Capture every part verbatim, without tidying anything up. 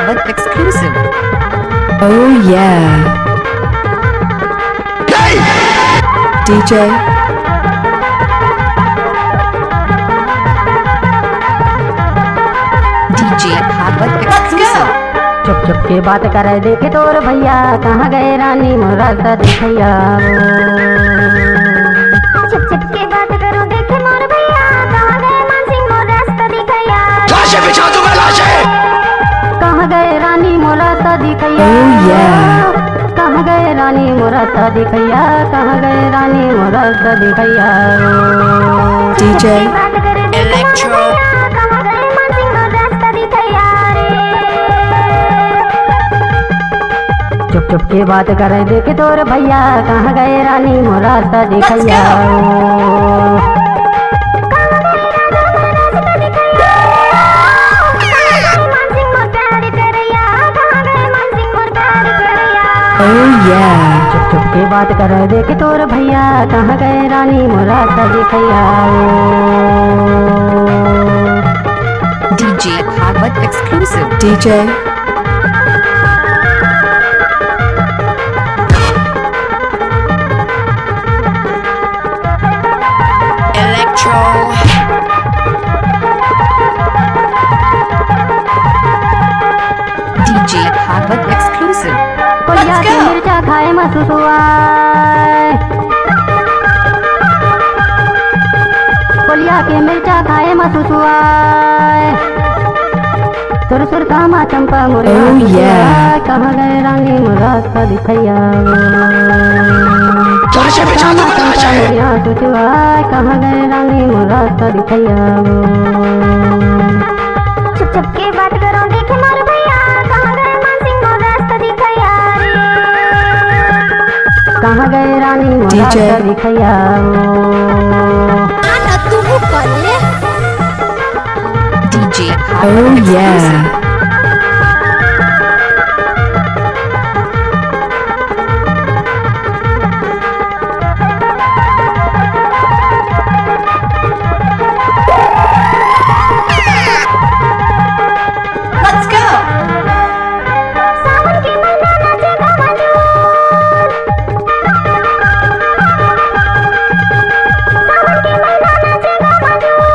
But exclusive. Oh yeah. D J. D J Bhagwat exclusive. चुप चुप के बात करे देखे तोर भैया, कहाँ गए रानी मोर रास्ता दिखैया। चुप चुप के बात करो देखे मोर भैया, कहाँ गए मानसिंह मोर रास्ता दिखैया। लाशें बिछा दूंगा, लाशें। कहाँ गए रानी मोर रास्ता दिखैया। Oh yeah. कहाँ गए रानी मोर रास्ता दिखैया, कहाँ गए रानी मोर रास्ता दिखैया। D J. चुप चुप के बात करे देखे तोर भैया, कहाँ गए रानी मोर रास्ता दिखैया। Oh yeah. चुप चुप के बात करे देखे तोर भैया, कहाँ गए रानी मोर रास्ता दिखैया। D J Bhagwat exclusive. D J. Electro. D J Bhagwat exclusive. Koliya के मिर्चा खाए मा सुसुआए। कोलिया के मिर्चा खाए मा सुसुआए। सुर सुर कामा चंपा मोरे Oh yeah. कहाँ गए रानी मोर रास्ता दिखैया। चंपा मोरे सुसुआए, कहाँ गए रानी मोर रास्ता दिखैया। चुप चुप के बात करो देखे मोर भैया, कहाँ गए मानसिंह मोर रास्ता दिखैया रे। कहाँ गए रानी मोर D J. रास्ता दिखैया। आना तू कर ले। D J Oh yeah. Let's go. सावन के महीना नाचे गमजूर। सावन के महीना नाचे गमजूर।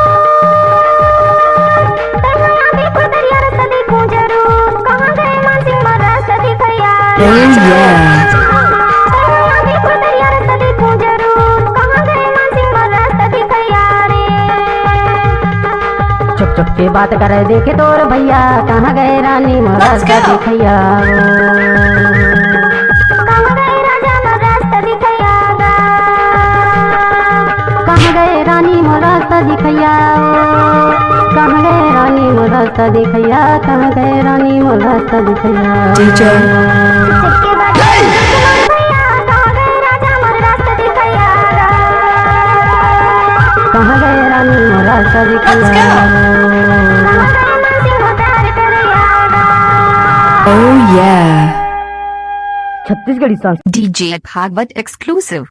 तैयार देखो दरिया रस्ता देखो जरूर। कहाँ गए मानसिंह मोर रास्ता दिखैया। Oh yeah. तैयार देखो दरिया रस्ता देखो जरूर। कहाँ गए मानसिंह मोर रास्ता दिखैया रे। चुप चुप के बात करे देखे तोर भैया, कहाँ गए रानी मोर रास्ता दिखैया। कहाँ गए राजा मोर रास्ता दिखैया। कहाँ गए रानी मोर रास्ता दिखैया। कहाँ गए रानी मोर रास्ता दिखैया। कहाँ गए रानी मोर रास्ता दिखैया। D J. कहाँ गए रानी मोर रास्ता दिखैया। Oh yeah. Chhattisgarhi song. D J Bhagwat exclusive.